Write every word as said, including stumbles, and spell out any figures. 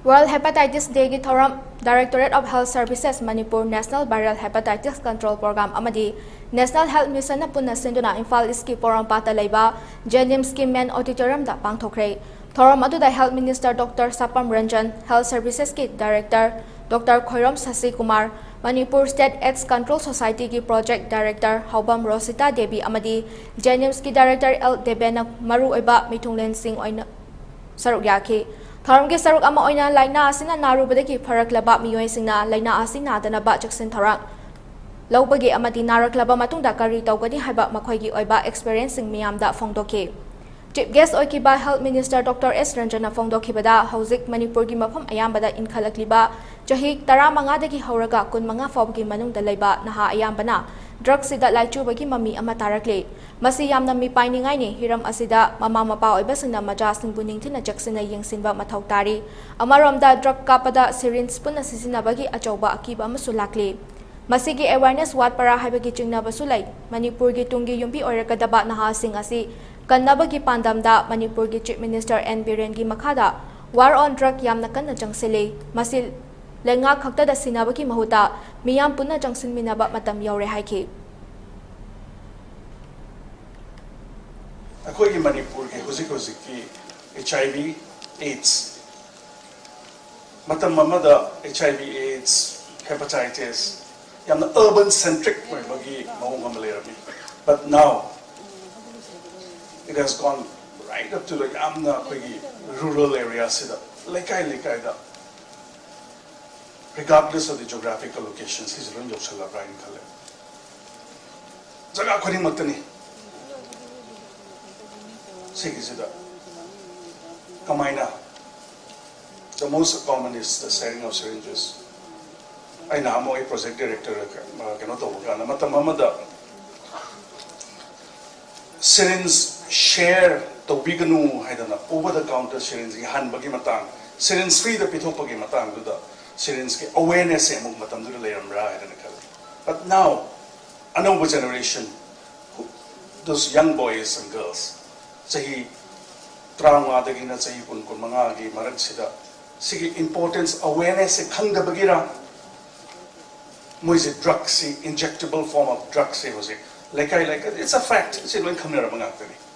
World Hepatitis Day ꯒꯤ ꯊꯧꯔꯝ Directorate of Health Services, Manipur National Viral Hepatitis Control Program ꯑꯃꯗꯤ National Health Mission ꯅ ꯄꯨꯟꯅ ꯁꯤꯟꯗꯨꯅ ꯏꯝꯐꯥꯜ ꯏꯁꯀꯤ ꯄꯣꯔꯣꯝꯄꯥꯠꯇ ꯂꯩꯕ JNIMS ꯀꯤ main auditorium ꯗ ꯄꯥꯡꯊꯣꯛꯈ꯭ꯔꯦ꯫ ꯊꯧꯔꯝ ꯑꯗꯨꯗ Health Minister Doctor ꯁꯥꯄꯝ Ranjan, Health Services ꯀꯤ Director Doctor Khoirom ꯁꯁꯤ Kumar, Manipur State AIDS Control Society ꯒꯤ Project Director ꯍꯥꯎꯕꯝ ꯔꯣꯁꯤꯇꯥ ꯗꯦꯕꯤ ꯑꯃꯗꯤ JNIMS ꯀꯤ Director ꯑꯦꯜ ꯗꯦꯕꯦꯟꯅ ꯃꯔꯨꯑꯣꯏꯕ ꯃꯤꯊꯨꯡꯂꯦꯟꯁꯤꯡ ꯑꯣꯏꯅ ꯁꯔꯨꯛ ꯌꯥꯈꯤ꯫ ꯊꯧꯔꯝꯒꯤ ꯁꯔꯨꯛ ꯑꯃ ꯑꯣꯏꯅ ꯂꯥꯏꯅꯥ ꯑꯁꯤꯅ ꯅꯥꯔꯨꯕꯗꯒꯤ ꯐꯔꯛꯂꯕ ꯃꯤꯑꯣꯏꯁꯤꯡꯅ ꯂꯥꯏꯅꯥ ꯑꯁꯤ ꯅꯥꯗꯅꯕ ꯆꯦꯛꯁꯤꯟ ꯊꯧꯔꯥꯡ ꯂꯧꯕꯒꯤ ꯑꯃꯗꯤ ꯅꯥꯔꯛꯂꯕ ꯃꯇꯨꯡꯗ ꯀꯔꯤ ꯇꯧꯒꯅꯤ ꯍꯥꯏꯕ ꯃꯈꯣꯏꯒꯤ ꯑꯣꯏꯕ experience ꯁꯤꯡ ꯃꯤꯌꯥꯝꯗ ꯐꯣꯡꯗꯣꯛꯈꯤ꯫ Chief Guest ꯑꯣꯏꯈꯤꯕ Health Minister Doctor ꯑꯦꯁ ꯔꯟꯖꯟꯅ ꯐꯣꯡꯗꯣꯛꯈꯤꯕꯗ, ꯍꯧꯖꯤꯛ ꯃꯅꯤꯄꯨꯔꯒꯤ ꯃꯐꯝ ꯑꯌꯥꯝꯕꯗ ꯏꯟꯈꯠꯂꯛꯂꯤꯕ ꯆꯍꯤ ꯇꯔꯥꯃꯉꯥꯗꯒꯤ ꯍꯧꯔꯒ ꯀꯨꯟꯃꯉꯥ ꯐꯥꯎꯕꯒꯤ ꯃꯅꯨꯡꯗ ꯂꯩꯕ ꯅꯍꯥ ꯑꯌꯥꯝꯕꯅ drug ꯁꯤꯗ ꯂꯥꯏꯆꯨꯕꯒꯤ ꯃꯃꯤ ꯑꯃ ꯇꯥꯔꯛꯂꯤ꯫ ꯃꯁꯤ ꯌꯥꯝꯅ ꯃꯤꯄꯥꯏꯅꯤꯡꯉꯥꯏꯅꯤ꯫ ꯍꯤꯔꯝ ꯑꯁꯤꯗ ꯃꯃꯥ ꯃꯄꯥ ꯑꯣꯏꯕꯁꯤꯡꯅ ꯃꯆꯥꯁꯤꯡꯕꯨ ꯅꯤꯡꯊꯤꯅ ꯆꯦꯛꯁꯤꯟꯅ ꯌꯦꯡꯁꯤꯟꯕ ꯃꯊꯧ ꯇꯥꯔꯤ꯫ ꯑꯃꯔꯣꯝꯗ, drug ꯀꯥꯞꯄꯗ syringe ꯄꯨꯟꯅ ꯁꯤꯖꯤꯟꯅꯕꯒꯤ ꯑꯆꯧꯕ ꯑꯀꯤꯕ ꯑꯃꯁꯨ ꯂꯥꯛꯂꯤ꯫ ꯃꯁꯤꯒꯤ awareness ꯋꯥꯠꯄꯔꯥ ꯍꯥꯏꯕꯒꯤ ꯆꯤꯡꯅꯕꯁꯨ ꯂꯩ꯫ ꯃꯅꯤꯄꯨꯔꯒꯤ ꯇꯨꯡꯒꯤ ꯌꯨꯝꯕꯤ ꯑꯣꯏꯔꯛꯀꯗꯕ ꯅꯍꯥꯁꯤꯡ ꯑꯁꯤ ꯀꯟꯅꯕꯒꯤ ꯄꯥꯟꯗꯝꯗ ꯃꯅꯤꯄꯨꯔꯒꯤ Chief Minister ꯑꯦꯟ ꯕꯤꯔꯦꯟꯒꯤ ꯃꯈꯥꯗ War on Drug ꯌꯥꯝꯅ ꯀꯟꯅ ꯆꯪꯁꯤꯜꯂꯤ꯫ ꯃꯁꯤ ꯂꯩꯉꯥꯛ ꯈꯛꯇꯗ ꯁꯤꯟꯅꯕꯒꯤ ꯃꯍꯨꯠꯇ ꯃꯤꯌꯥꯝ ꯄꯨꯟꯅ ꯆꯪꯁꯤꯟꯃꯤꯟꯅꯕ ꯃꯇꯝ ꯌꯧꯔꯦ ꯍꯥꯏꯈꯤ꯫ ꯑꯩꯈꯣꯏꯒꯤ ꯃꯅꯤꯄꯨꯔꯒꯤ ꯍꯧꯖꯤꯛ ꯍꯧꯖꯤꯛꯀꯤ HIV AIDS, ꯃꯇꯝ ꯑꯃꯗ HIV AIDS, hepatitis ꯌꯥꯝꯅ urban centric ꯑꯣꯏꯕꯒꯤ ꯃꯑꯣꯡ ꯑꯃ ꯂꯩꯔꯝꯃꯤ꯫ But now it has gone right up to the ꯌꯥꯝꯅ ꯑꯩꯈꯣꯏꯒꯤ rural area ꯁꯤꯗ, ꯂꯩꯀꯥꯏ ꯂꯩꯀꯥꯏꯗ, regardless of the geographical location, ꯁꯤꯁꯦ ꯂꯣꯏ ꯌꯧꯁꯜꯂꯕ꯭ꯔꯥ ꯍꯥꯏꯅ ꯈꯜꯂꯦ꯫ ꯖꯒꯥ ꯈꯨꯗꯤꯡꯃꯛꯇꯅꯤ꯫ ꯁꯤꯒꯤꯁꯤꯗ ꯀꯃꯥꯏꯅ, the most common is the sharing of syringes. ꯑꯩꯅ ꯑꯃꯨꯛ ꯑꯩ project director ꯀꯩꯅꯣ ꯇꯧꯕ ꯀꯥꯟꯗ, ꯃꯇꯝ ꯑꯃꯗ syringe share ꯇꯧꯕꯤꯒꯅꯨ ꯍꯥꯏꯗꯅ over the counter syringe ꯒꯤ ꯍꯟꯕꯒꯤ ꯃꯇꯥꯡ, syringe free ꯗ ꯄꯤꯊꯣꯛꯄꯒꯤ ꯃꯇꯥꯡꯗꯨꯗ syringe ꯀꯤ awareness ꯁꯦ ꯑꯃꯨꯛ ꯃꯇꯝꯗꯨꯗ ꯂꯩꯔꯝꯕ꯭ꯔꯥ ꯍꯥꯏꯗꯅ ꯈꯜꯂꯤ꯫ But now, ꯑꯅꯧꯕ generation, those young boys and girls, ꯆꯍꯤ ꯇꯔꯥꯃꯉꯥꯗꯒꯤꯅ ꯆꯍꯤ ꯀꯨꯟ, ꯀꯨꯟꯃꯉꯥꯒꯤ ꯃꯔꯛꯁꯤꯗ ꯁꯤꯒꯤ importance awareness ꯁꯦ ꯈꯪꯗꯕꯒꯤꯔ? ꯃꯣꯏꯁꯦ ꯗ꯭ꯔꯒꯁꯤ, injectable form of ꯗ꯭ꯔꯒꯁꯦ ꯍꯧꯖꯤꯛ ꯂꯩꯀꯥꯏ ꯂꯩꯀꯥꯏ, it's a fact, ꯁꯤ ꯂꯣꯏ ꯈꯪꯅꯔꯕ ꯉꯥꯛꯇꯅꯤ꯫